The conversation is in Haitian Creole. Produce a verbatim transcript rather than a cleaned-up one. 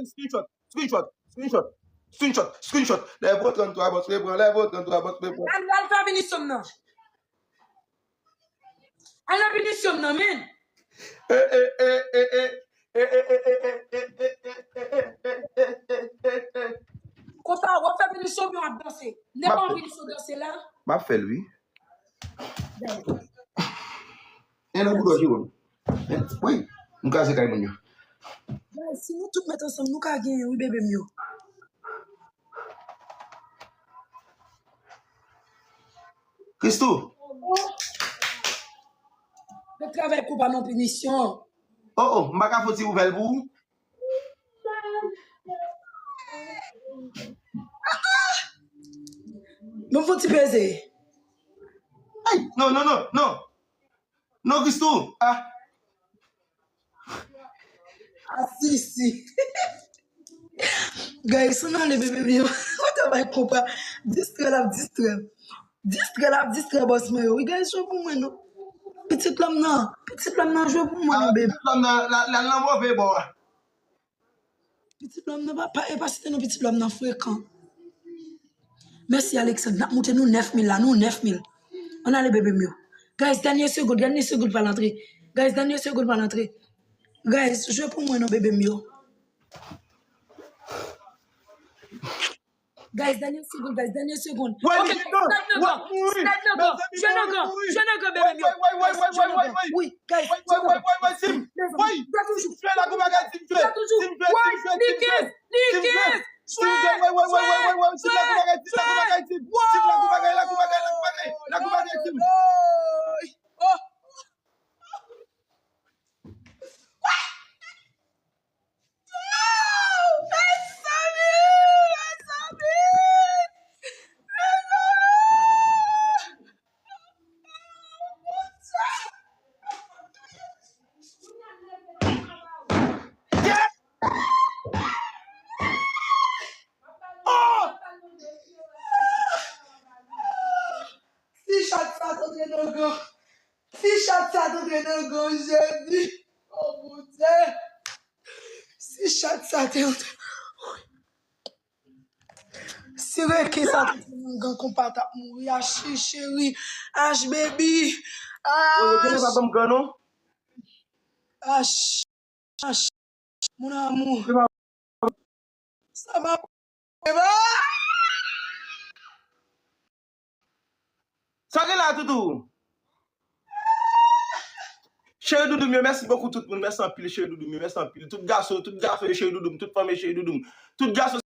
Screenshot, screenshot, screenshot, screenshot, screenshot. Level tranntrwa, bòs, repran, level tranntrwa, bòs, repran. Al, al fè pinisyon m nan. Al nan pinisyon m nan, men. Eh, eh, eh, eh, eh. Konsa, w ap fè pinisyon m, yo ap danse. Nenpòt pinisyon danse la. M ap fè l, wi. E nan boudò, Jerome. Wi, m kraze kay moun yo. Guys, si nou tout met ansanm, nou ka genyen, wi, bebe m yo. Christoo. Mwen travay kou pa nan pinisyon. Oh, oh, m pa ka fè yon ti poupèl pou ou? Mwen fè yon ti peze. Ay, non, non, non, non. Non, Christoo. Ah. Asisi. Guys, ann ale, bebe m yo. Mwen travay kou pa. Distrè l ap distrè. Distrè l ap distrè bòs mwen yo. Wi, guys, jwe pou mwen, non. Pitit lòm nan. Pitit lòm nan, jwe pou mwen, non, bebe. Pitit lòm nan, la, la, nan move bò a. Pitit lòm nan, pa, pa, e pa site non pitit lòm nan frekan. Mèsi, Alexandre. N ap moute, nou nèf mil la, nou nèf mil. Ann ale, bebe m yo. Guys, dènye segond, dènye segond pral antre. Guys, dènye segond pral antre. Guys, jwe pou mwen non, bebe m yo. Guys, dènye segond, guys, dènye segond. Ok, slide nan gran, slide nan gran. Jwe nan gran, jwe nan gran, bebe m yo. Guys, jwe nan gran. Wi, guys, jwe nan gran. Jwe toujou. Jwe toujou. Wi, li kenz, li kenz. Jwe, jwe, jwe, jwe, jwe. Oh, mezanmi, mezanmi, mezanmi. Si chat sa t antre nan gan, si chat sa t antre nan gan, Jezi, oh Bondye, si chat sa te antre. Si reken sa te nan gang konpa t ap mouri. Achi cheri. Ach baby. Ach. Yo genlè pa banm gang non. Ach. Ach. Mon amour. Sa va. Sa gen la, Doudou? Cheri Doudou m yo, mèsi bokou tout moun, mèsi anpil, cheri Doudou m yo, mèsi anpil. Tout gason, tout gason yo, cheri Doudou m, tout fanm yo, cheri Doudou m. Tout gason